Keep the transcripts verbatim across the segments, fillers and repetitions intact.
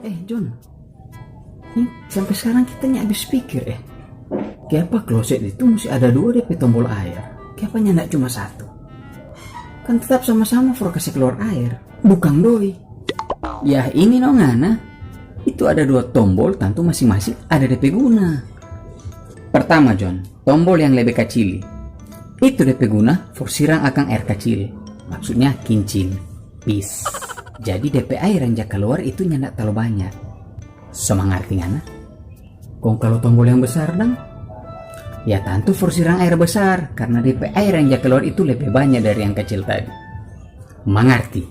Eh, John, ini sampe skarang kita nya abis pikir, eh. Kiapa kloset itu musti ada dua depe tombol aer? Kiapa nyanda cuma satu? Kan tetap sama-sama for kase keluar aer, bukang doi. Yah, ini no ngana. Itu ada dua tombol, tantu masing-masing ada depe guna. Pertama, John, tombol yang lebe kacili. Itu depe guna for sirang akang aer kacil. Maksudnya kincin, pis. Jadi depe aer yang ja kaluar itu nyanda talalu banya. So mangarti ngana? Kong kalu tombol yang besar dang? Ya tantu for sirang aer besar, karna depe aer yang ja kaluar itu lebe banya dari yang kacil tadi. Mangarti?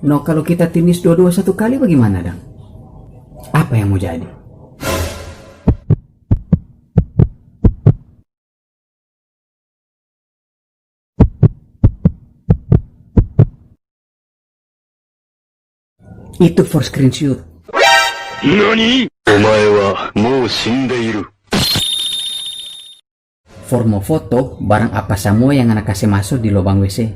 No kalu kita tinis dua-dua satu kali bagimana dang? Apa yang mo jadi? Itu for screenshot. Nani? Omae wa mou shindeiru. For mo foto barang apa samua yang ngana kase maso di lobang W C.